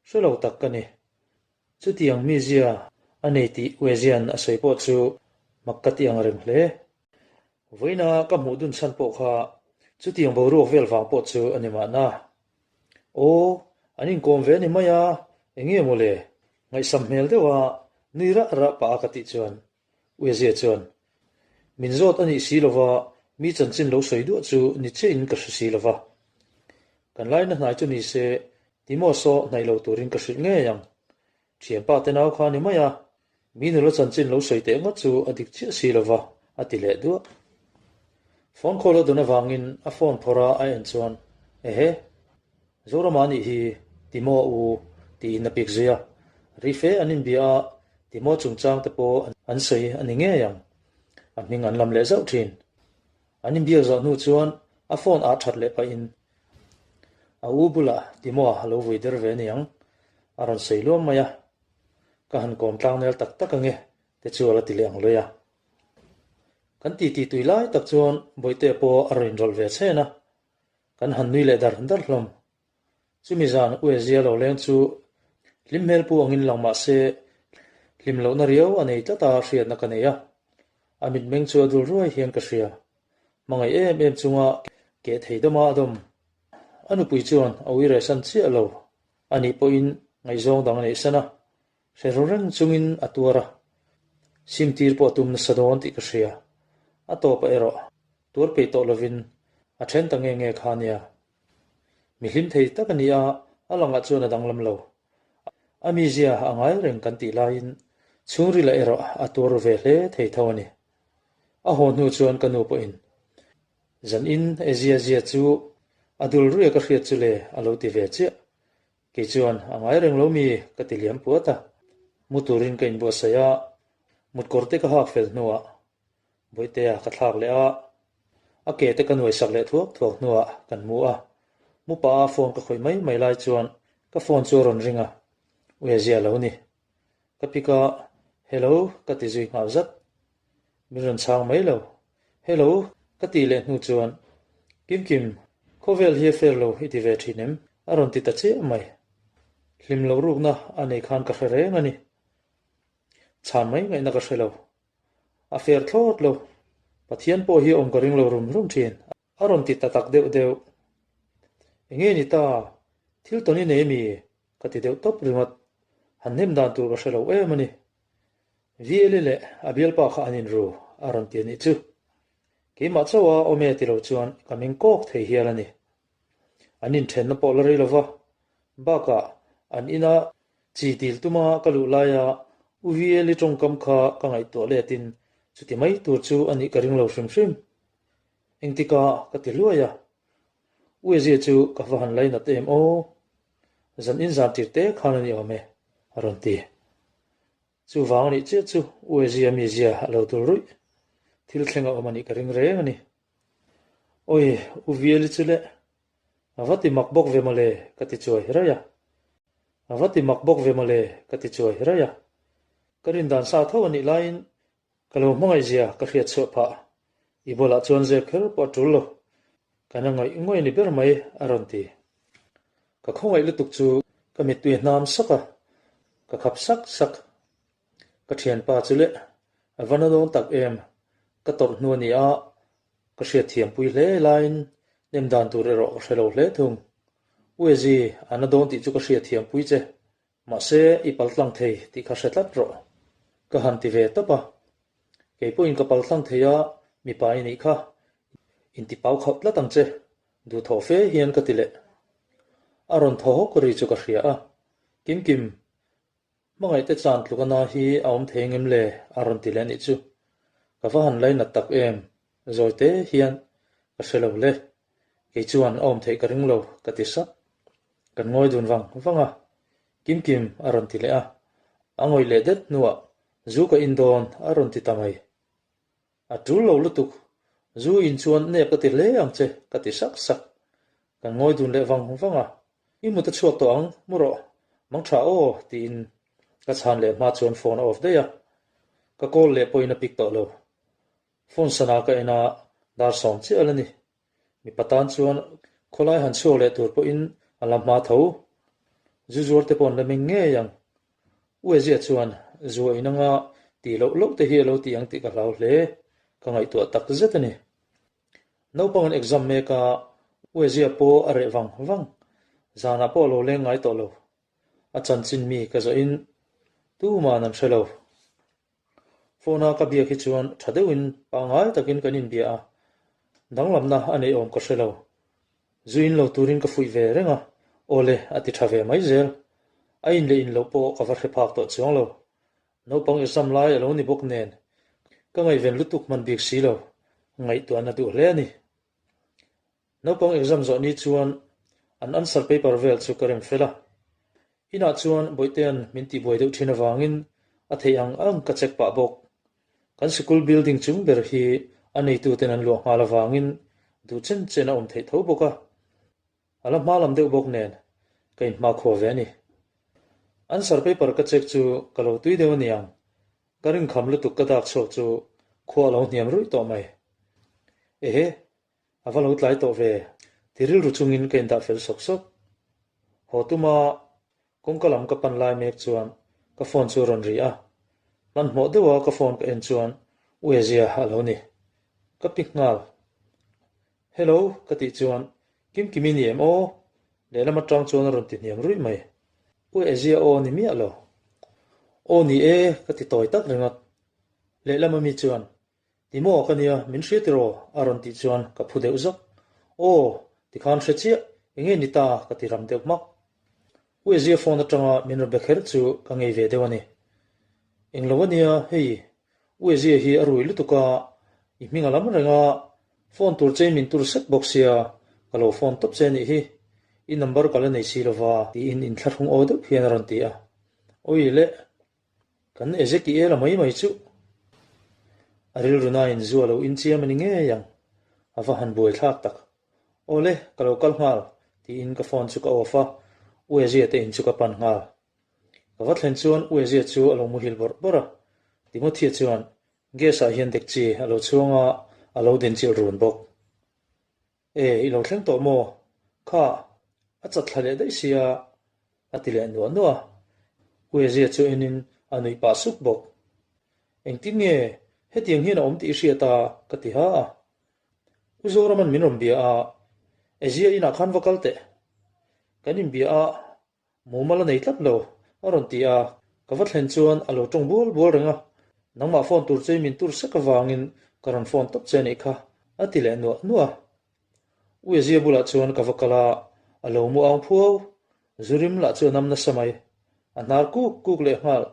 Hre lo tak ka ni. Chutiang mizia a nei tih Uezian a sawi pawh chu mak ka ti ang reng hle. Vawiina ka hmuh dun chhan pawh kha chutiang boruak vel vang pawh chu a ni mahna. Aw, an inkawm ve a ni mai a, eng nge maw le? Ngaihsam hmel deuha nui rah rah pah a ka tih chuan Uezia chuan, Min zawt a nih si lova, mi chanchin lo sawi duah chu ni chiahin ka hre si lova. Kan laina hnai chu ni se, Timo saw hnaih lo turin ka hrilh ngei ang. Thianpa te nau kha a ni mai a, mi nula chanchin lo sawi teh ngawt chu a dik chiah si lova, a ti leh duah. Phone call a dun avangin a phone phawrh a a en chuan, Ehe, Zorama nih hi Timo u tiin a pik zui a, ri fe an inbia a, Timo chungchang te pawh an sawi a ni ngei ang. A hming an lam leh zauh thin. An inbiak zawh hnu chuan a phone ah that leh pahin a u bulah Timo a lo vui der ve aniang a rawn sawi luam mai a, ka han kawm tlang nel tak tak ange te chu a la ti leh ang luai a. Kan titi tui lai tak chuan Bawihtea pawh a rawn inrawlh ve chhen a, Kan han nui leh dar dar hlawm. Chumi zan Uezia lo leng chu hlim hmel pu angin lang mah se hlim lohna riau a nei tlat a hriatna ka nei a. A mitmeng chu a dul ruai hian ka hria. Hmangaih em em chunga keh thei dawma a dawm. A nupui chuan a uirehsan chiah lo a nih pawhin ngaihzawng dang a neihsan a. Hre ru reng chungin a tuar a, simtir pawh a tum nasa dawn tih ka hria. A tawpah erawh tuar peih tawh lovin a then ta nge nge kha nia. Mi hlim thei tak a ni a, a langah chuan a danglam lo. A mizia a ngai reng kan tih laiin chhungrilah erawh a tuar ru ve hle thei tho a ni. A haw hnu chuan ka nu pawhin zan in e zia zia chu a dul ruia ka hriat chu le a lo ti ve chiah. Kei chuan a ngai reng lo mi ka ti liam puat a, mu turin ka inbuatsaih a, mutkawr te ka hak fel hnuah Bawihtea ka thlak leh a, a ke te ka nuai sak leh thuak thuak hnuah kan mu a, mu pah a phone ka khawih mai mai lai chuan ka phone chu a rawn ring a, Uiazia lo ni. Ka pick a, Hello ka ti zui nghal zat. Min rawn chhang mai lo. Hello ka tih leh hnu chuan, Kim Kim, khawvel hi a fair lo i ti ve thin em? A rawn ti ta chiah mai. Hlim loh rukna a nei khan ka hre reng a ni. Chhan mai ngaihna ka hre lo. A fair thlawt lo. Pathian pawh hi awm ka ring lo rum rum thin. A rawn ti ta tak deuh deuh. Enge ni ta? Thil tawn i nei mi? Ka ti deuh tawp ringawt. Han hnem dan tur ka hre lo em a ni. VL-i leh a bialpa kha an inru a rawn ti a nih chu. Keimah chauha awm e ti lo chuan ka meng kawk thei hial a ni. An inthenna pawh la rei lova, bakah an ina chi dil tuma ka luh laia U VL-i tawngkam kha ka ngaihtuah letin chuti mai tur chu a nih ka ring lo hrim hrim. Engtikah ka ti hluai a, U Ezia chu ka va han lainat em aw, zan inzan tir te khan a ni awm e, a rawn ti. Chuvang a nih chiah chu U Ezia mizia a lo dul ruih. Thil thleng a awm a nih ka ring reng a ni. Awi, U Viali chu le, a va ti mak bawk ve mawle, ka ti chuai raih a. A va ti mak bawk ve mawle, ka ti chuai raih a. Ka rindan sa tho a nih laiin Ka lo hmangaihzia ka hriat chhuah phah. I bulah chuan zep kher pawh a tul lo. Ka na ngawih ngawih ni ber mai, a rawn ti. Ka khawngaih lutuk chu ka mittui hnam sak a, ka khap sak sak. Ka thianpa chu leh a va na dawn tak em, ka tawrh hnu a ni a, ka hriat thiampui hle laiin nem dan tur erawh ka hre lo hle thung. Uezi, a na dawn tih chu ka hriat thiampui che. Mahse, i paltlang thei tih kha hre tlat rawh. Ka han ti ve tawp a. Kei pawhin ka paltlang thei a, mipa i nih kha. Intipau khauh tlat ang che, duhthawh fe hian ka ti leh. A rawn thaw hawk ri chu ka hria a. Kimkim, hmangaihte chan tluk a na hi a awm thei ngem le? a rawn ti leh nih chu. Ka va han lainat tak em, zawi te hian ka hre lo le. Kei chuan a awm theih ka ring lo, ka ti sap. Kan ngawi dun vang vang a, Kim Kim a rawn ti leh a. A ngawih leh det hnuah zu ka in dawn a rawn ti ta mai. A tul lo lutuk, zu in chuan nep ka ti hle ang che ka ti sak sak. Kan ngawi dun leh vang vang a, I mut a chhuak tawh ang, mu rawh, mang tha aw tiin ka chhan leh hma chuan phone a off daih a. Ka call leh pawhin a pick tawh lo. Phone sana ka en a, dar sawm chiah a la ni. Mipa tan chuan khawlai han chhuak leh tur pawhin a la hma tho. Zu zuar te pawh an la meng ngei ang. U Ezia chuan zua in anga tih loh loh te hi a lo ti ang tih ka hlau hle. Ka ngaihtuah tak zet a ni. Naupang an exam mek a, U Ezia pawh a reh vang vang. Zanah pawh a lo leng ngai tawh lo. A chanchin mi ka zawhin tuman an hre lo. Phone a ka biak hi chuan tha deuhin pangngai takin kan inbia a, danglamna a neih awm ka hre lo. Zu in lo turin ka fuih ve reng a, awle a ti tha ve mai zel. A in leh in loh pawh ka va hre phak tawh chuang lo. Naupang exam lai a lo ni bawk nen ka ngaihven lutuk hman bik si lo, ngaihtuahna duh hle a ni. Naupang exam zawh ni chuan an answer paper vel chu ka rem fel a. Inah chuan Bawihte-a'n min tihbuai deuh thin avangin a theih ang ang ka check pah bawk. Kan sikul building chung ber hi a neituten an luah nghal avangin duh chen chen a awm theih tho bawk a. A la hma lam deuh bawk nen ka inhmakhua ve a ni. Answer paper ka check chu ka lo tui deuh aniang Ka rinkham lutuk ka dak chhuak chu khua a lo hniam ruih tawh mai. Ehe, a va lo tlai tawh ve, ti rilru chungin ka indah fel sawk sawk. Haw tuma kawngka lam ka pan lai mek chuan ka phone chu a rawn ri a. Hmanhmawh deuha ka phone ka en chuan U Ezia a lo ni. Ka pick nghal. Hello, ka tih chuan Kimkimi ni em aw? Lehlam atang chuan a rawn ti hniam ruih mai. U Ezia aw ni miah lo. Aw ni e, ka ti tawi tak ringawt. Lehlam ami chuan, Ti maw ka nia, min hria tiraw? a rawn tih chuan ka phu deuh zawk. Aw, tikhan hre chiah, enge ni ta ka ti ram deuh hmak. U Ezia phone atanga min rawn be kher chu ka ngei ve deuh a ni. Englo a nia, hei, U Ezia hi a rui lutuk a, i hming a lam reng a, phone tur che min tur sek bawk sia, ka lo phone tawp che a nih hi, i number ka la nei si lova, tiin inthlahrung aw deuh hian a rawn ti a. Awi le, kan Ezekiel a mai mai chuh. A rilru nain zu a lo inchiam a ni ngei ang, a va han buai thlak tak. Aw le, ka lo kal nghal, tiin ka phone chu ka off a, U Ezia te in chu ka pan nghal. Ka va thlen chuan U Ezia chu a lo muhil bawrh bawrh a, Timothea chuan gas ah hian dekchi a lo chhuang a, a lo din chilh run bawk. E, i lo thleng tawh maw? Kha, a chat thla leh daih sia, a ti leh nuah nuah a. U Ezia chu enin a nuih pah sup bawk. Engtin nge hetiang hian a awm tih i hriat a? ka ti ha a. U Zoraman min rawn bia a, Ezia inah khan va kal teh. Kan inbia a, Mumal a nei tlat lo, a rawn ti a, ka va thlen chuan a lo tawng bual bual reng a. Nangmah phone tur che i min tur sek avangin ka rawn phone tawp che anih kha, a ti leh nuah nuah a. Uiazia bulah chuan ka va kal a, a lo mu ang phuau. Zu rim lah chu a nam nasa mai. A hnar kuk kuk leh nghal.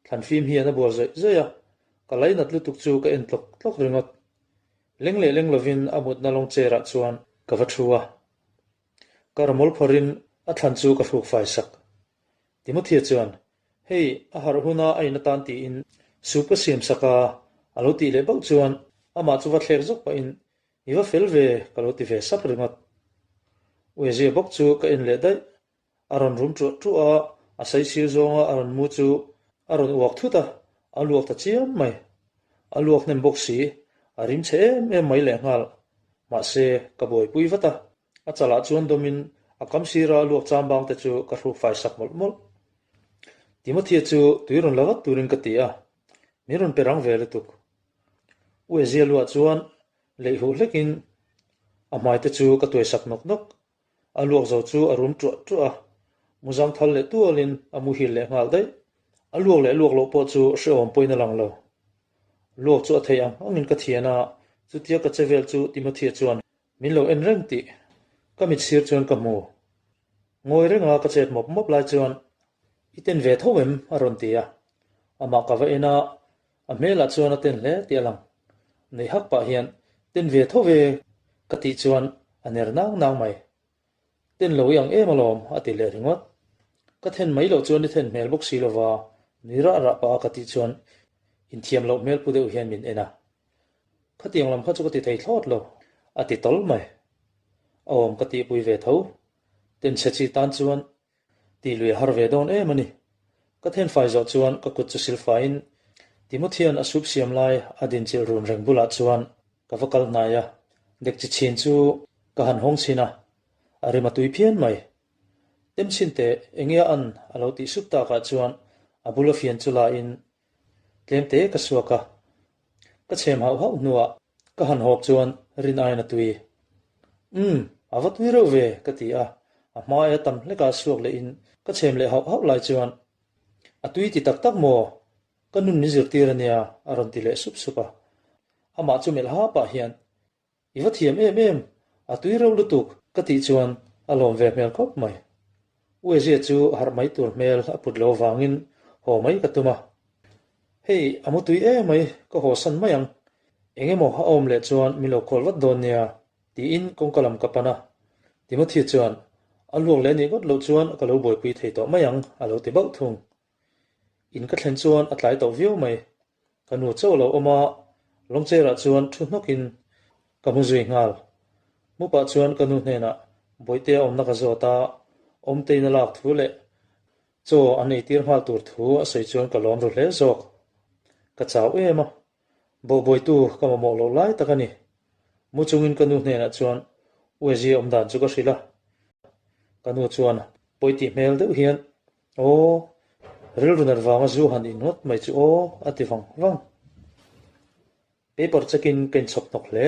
Thlan fim hian a bual zawih zawih a, ka lainat lutuk chu ka en tlawk tlawk ringawt. Leng leh leng lovin a mutna lawng chair ah chuan ka va thu a. Ka ramawl phawrhin a thlan chu ka hruk fai sak. Timothea chuan, Hei, a harh huna a in atan tiin soup ka siam sak a, a lo tih leh bauh chuan amah chu va thlek zawk pahin, I va fel ve, ka lo ti ve sap ringawt. Uiazia bawk chu ka en leh daih. A rawn rum ṭuah ṭuah a, a saisir zawnga a rawn mu chu a rawn uak thut a, a luak ta chiam mai. A luak hnem bawk si, a rim chhe em em mai lehnghal. Mahse, ka buaipui vat a, a chalah chuan dawmin a kam sira luak chambang te chu ka hruk fai sak mawlh mawlh. Timothea chu tui rawn la vat turin ka ti a, min rawn pe rang ve lutuk. Uezia luah chuan leih huh hlekin a hmai te chu ka tuai sak nawk nawk. A luak zo chu a rum ṭuah ṭuah a, muzang thal leh tualin a muhil leh nghal daih. A luak leh luak loh pawh chu hrehawm pawhin a lang lo. Luak chu a theih ang angin ka thian a, chutia ka che vel chu Timothea chuan min lo en reng tih ka mit sir chuan ka hmu. Ngawi renga ka chet mawp mawp lai chuan I ten ve tho em? a rawn ti a. Amah ka va en a, A hmelah chuan a ten hle tih a lang. Nei hak pah hian, Ten ve tho ve ka tih chuan a ner nang nang mai. Ten lo i ang em alawm a ti leh ringawt. Ka then mai loh chuan i then hmel bawk si lova nui rah rah pah a ka tih chuan inthiam loh hmel pu deuh hian min en a. Khatiang lam kha chu ka ti thei thlawt lo a ti tawl mai. A awm ka tihpui ve tho. Ten chhe chi tan chuan Tih lui a har ve dawn em a ni. Ka thenfai zawh chuan ka kut chu silfaiin Timothy-a'n a sup siam lai a dinchilh run reng bulah chuan ka va kal hnai a, dekchi chhin chu ka han hawng chhin a, a rim a tui phian mai. Tem chhin teh enge a an a lo tih sup takah chuan a bula fian chu lain tlem te ka suak a, ka chhem hauh hauh hnuah Ka han hawp chuan rin aiin a tui. Umm, a va tui reuh ve, ka ti a. A hmaia tam hlekah suak lehin ka chhem leh hauh hauh lai chuan, A tui ti tak tak maw? Ka nun min zirtir a nia, a rawn ti leh sup sup a. Amah chu melh ha pah hian, I va thiam em em, a tui reuh lutuk, ka tih chuan a lawm ve hmel khawp mai. Uezia chu harh mai tur hmel a put lo avangin haw mai ka tum a. Hei, a mu tui em mai, ka haw san mai ang. Eng emaw a awm leh chuan min lo call vat dawn nia, tiin kawngka lam ka pan a. Timothy chuan, A luak leh nih ngawt loh chuan ka lo buaipui thei tawh mai ang, a lo ti bauh thung. In ka thlen chuan a tlai tawh viau mai. Ka nu chauh lo awm a, lawngcherah chuan thu hnawkin ka hmu zui nghal. Mu pah chuan ka nu hnenah Bawihtea awmna ka zawt a, awmtein a lak thu leh chaw an eitir nghal tur thu a sawi chuan ka lawm ru hle zawk. Ka chau em a, bawhbawitu ka mamawh loh lai tak a ni. Mu chungin ka nu hnenah chuan Uezia awmdan chu ka hrilh a, ka nu chuan pawi tih hmel deuh hian Aw, rilru nat vanga zu han in ngawt mai chu aw, a ti vang vang. Paper check in ka inchhawp hnawk hle.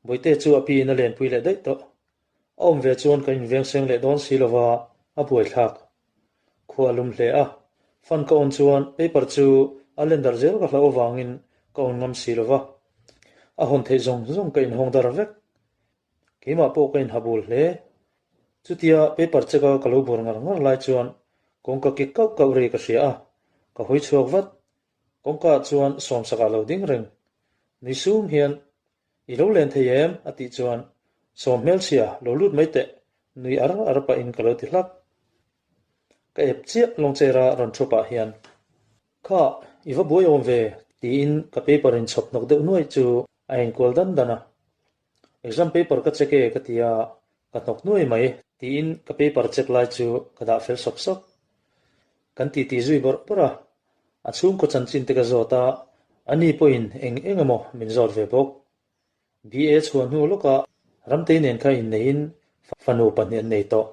Bawihte chu a piin a lenpui leh daih tawh. A awm ve chuan kan inveng seng leh dawn si lova a buaithlak. Khua a lum hle a, fan ka on chuan paper chu a len darh zel ka hlauh avangin ka on ngam si lova. A hawn theih zawng zawng ka inhawng dar vek. Keimah pawh ka inha bul hle. Chutia paper check a ka lo bur ngar ngar lai chuan kawngka kik kauh kauh ri ka hria a, ka hawi chhuak vat. Kawngka ah chuan sawmsak ah lo ding reng. Nui sum hian, I lo len thei em? a tih chuan, Sawm hmelchhia, lo lut mai teh, nui ar ar pahin ka lo ti hlak. Ka ep chiah lawngchera rawn thu pah hian, Kha, i va buai awm ve, tiin ka paper inchhawp hnawk deuh nuai chu a enkual dan dan a. Exam paper ka check e ka ti a, ka hnawk nuai mai tiin ka paper check lai chu ka dah fel sawk sawk. Kan titi zui bawrh bawrh a, a chhungkaw chanchin te ka zawt a, ani pawhin eng eng emaw min zawt ve bawk. BA chhuah hnu lawkah Ramtei nen kha inneihin fanu pahnih an nei tawh.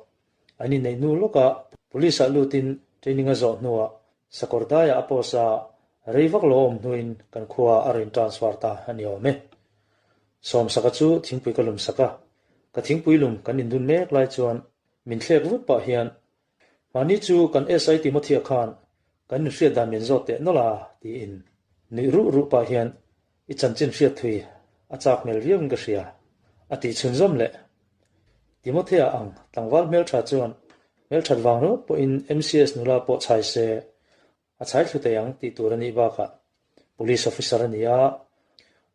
An inneih hnu lawkah Police ah lutin training a zawh hnuah Sakawr daiah a post a, rei vak lo awm hnuin kan khua a rawn transfer ta a ni awm e. Sawmsaka chu thingpui ka lum sak a, ka thingpui lum kan indun mek lai chuan min thlek vut pah hian, Mahni chu kan SI Timothya khan. Kan inhriat dan min zawt teh nawlh a, tiin nuih ruh ruh pah hian i chanchin hriat thui a chak hmel viauin ka hria, a tih chhunzawm leh. Timothea ang tlangval hmeltha chuan hmelthat vang ringawt pawhin MCS nula pawh chhai se a chhai thlu thei ang tih tur a nih bakah Police officer a ni a,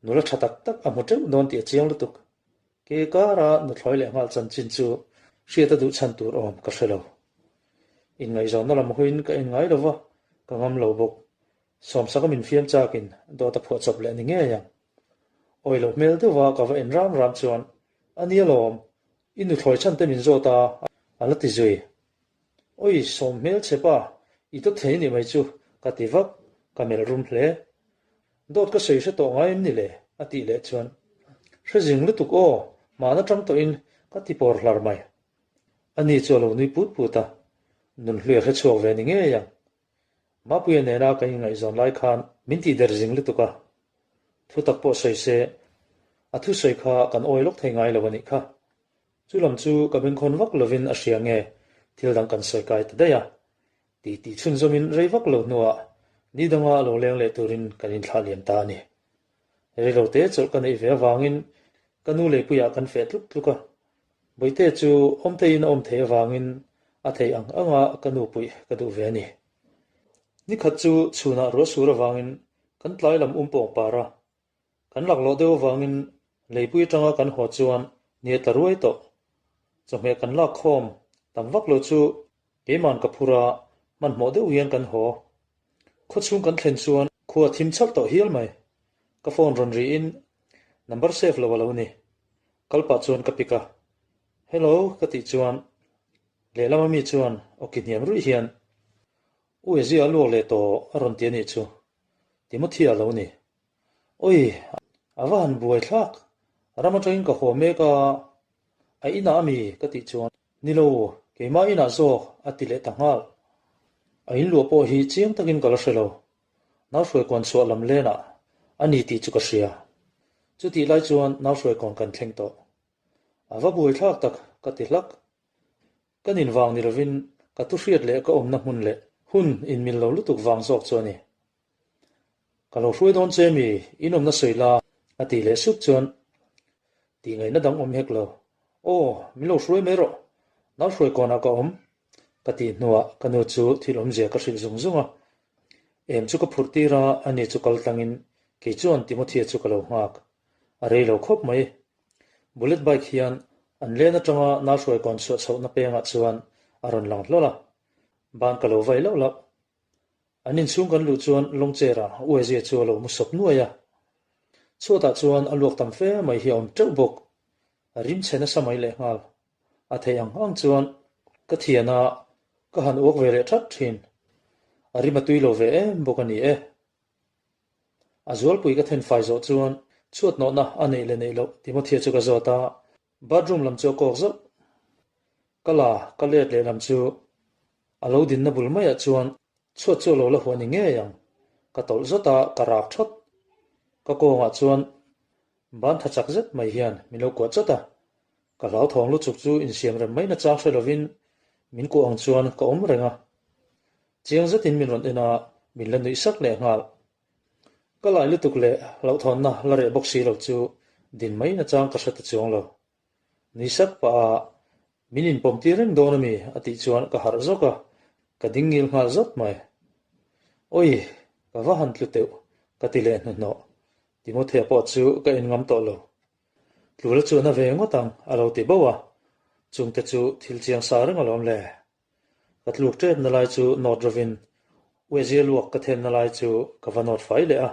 nula tha tak tak a hmu teuh dawn tih a chiang lutuk. Ke kara nuthlawi leh nghal chanchin chu hriat a duh chhan tur awm ka hre lo. Inngaihzawnna lam huin ka en ngai lo va, ka ngam lo bawk. Sawmsaka min fiam chakin dawt a phuah chawp leh ni ngei ang. Awi loh hmel deuha ka va en ram ram chuan, A nia lawm, i nuthlawi chhan te min zawt a, a la ti zui. Awi sawm hmel che pa, i dawt thei nih mai chu, ka ti vak, ka melh rum hle. Dawt ka sawi hre tawh ngai em ni le? a tih leh chuan, Hre zing lutuk aw, mahna tang tawhin ka ti pawr hlar mai. Ani chu a lo nui put put a, nunhlui a hre chhuak ve ni ngei ang. Mapuia nena kan inngaihzawn lai khan min tih der zing lutuk a, thu tak pawh sawi se, a thusawi kha kan awi lawk thei ngai lo a nih kha. Chu lam chu ka bengkhawn vak lovin a hria nge thil dang kan sawi kai ta daih a, ti tih chhunzawmin rei vak lo hnuah ni danga lo leng leh turin kan inthlah liam ta a ni. Reilote chawlh ka neih ve avangin ka nu leipuiah kan feh tluk tluk a, Bawihte chu awmteiin a awm theih avangin a theih ang anga ka nu puih ka duh ve a ni. Nikhat chu chhunah ruah sur avangin kan tlai lam um pawng par a, Kan laklawh deuh avangin leipui atanga kan haw chuan ni a tla ruai tawh. Chawhmeh kan lak khawm tam vak lo chu keiman ka phur a, hmanhmawh deuh hian kan haw. Khawchhung kan thlen chuan khua a thim chhalh tawh hial mai. Ka phone rawn rihin number save lo a lo ni. Kal pah chuan ka pick a. Hello ka tih chuan lehlam ami chuan awki hniam ruih hian U Ezia a luak leh tawh a rawn ti a nih chu. Timothy a lo ni. Oi, a va han buai thlak. Ram atangin ka haw mek a, a inah a mi ka tih chuan, Ni lo, keimah inah zawk a ti leh ta nghal. A inluah pawh hi chiang takin ka la hre lo. Nauhruaikawn chhuah lam lenah a ni tih chu ka hria. Chutih lai chuan Nauhruaikawn kan thleng tawh. A va buai thlak tak ka ti hlak. Kan invang ni lovin ka thuhriat leh ka awmna hmun leh hun inmil lo lutuk vang zawk chu a ni. Ka lo hruai dawn che mi, in awmna sawi la, a tih leh sup chuan tih ngaihna dang awm hek lo. Aw, min lo hruai mai rawh, nau hruai kawnah ka awm, ka tih hnuah ka nu chu thil awmzia ka hrilh zung zung a. Em chu ka phurh tir a, ani chu kal tlangin kei chuan Timothea chu ka lo nghak. A rei lo khawp mai. Bullet bike hian an len atanga nau hruai kawn chhuah chhohna pengah chuan a rawn lang hlawl a, ban ka lo vai lauh lauh. An inchhung kan luh chuan lawng chair ah Uezia chu a lo mu sawp nuai a. Chhuatah chuan a luak tam fe mai hi a awm teuh bawk. A rim chhe nasa mai lehnghal. A theih ang ang chuan ka thian a, ka han uak ve leh that thin. A rim a tui lo ve em bawk a ni e. A zualpui ka then fai zawh chuan chhuat nawhna a neih leh neih loh Timothea chu ka zawt a, bathroom lam chu a kawk zauh. Ka la ka let leh lam chu a lo dinna bul maiah chuan chhuat chu a lo la huah ni ngei ang. Ka tawlh zawt a, ka rak thawt. Ka kawngah chuan ban tha chak zet mai hian min lo kuah chawt a. Ka hlauthawng luchuk chu insiam rem mai nachang hre lovin min kuah ang chuan ka awm reng a. Chiang zetin min rawn en a, min la nuih sak leh nghal. Ka lai lutuk leh hlauhthawnna la reh bawk si lo chu din mai nachang ka hre ta chuang lo. Nui sak pah a, Min inpawm tir reng dawn a mi? a tih chuan ka harh zawk a, ka ding ngil nghal zawt mai. Awi, ka va han tlu teuh, ka ti leh hnuhnawh. Timothea pawh chu ka en ngam tawh lo. Tlula chuan a ve ngawt ang, a lo ti bauh a, chungte chu thil chiang sa reng alawm le. Ka tluk tepna lai chu nawt rovin Uezia luak ka thenna lai chu ka va nawt fai leh a.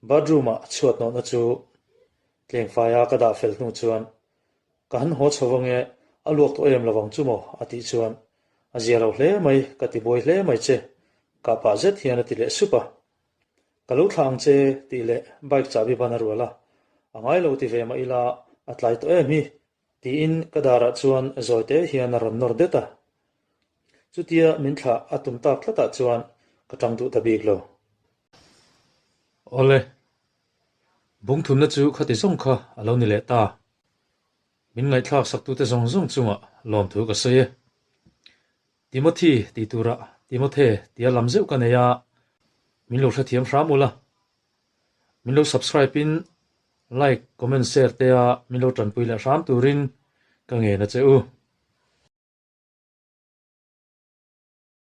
Bathroom-ah chhuat nawhna chu tleng faia ka dah fel hnu chuan ka han haw chho ange, a luak tawh em lovang chu maw? a tih chuan a zia lo hle mai, ka ti buai hle mai che, kah pah zet hian a ti leh sup a. Ka lo thlah ang che tih leh bike chahbi ban a rual a, a ngai lo ti ve mah ila a tlai tawh em hi Tiin ka darah chuan zawi te hian a rawn nawr det a. Chutia min thlah a tum tak tlatah chuan ka tang duh ta bik lo. Awle, bungthumna chu khati zawng kha a lo ni leh ta. Min ngaihthlak saktute zawng zawng chungah lawmthu ka sawi e. Timothy tih turah. Timothe tia lam zeuh ka nei a, min lo hrethiam hram ula. Min lo subscribe in like, comment, share te a min lo tanpui leh hram turin ka ngen a che u.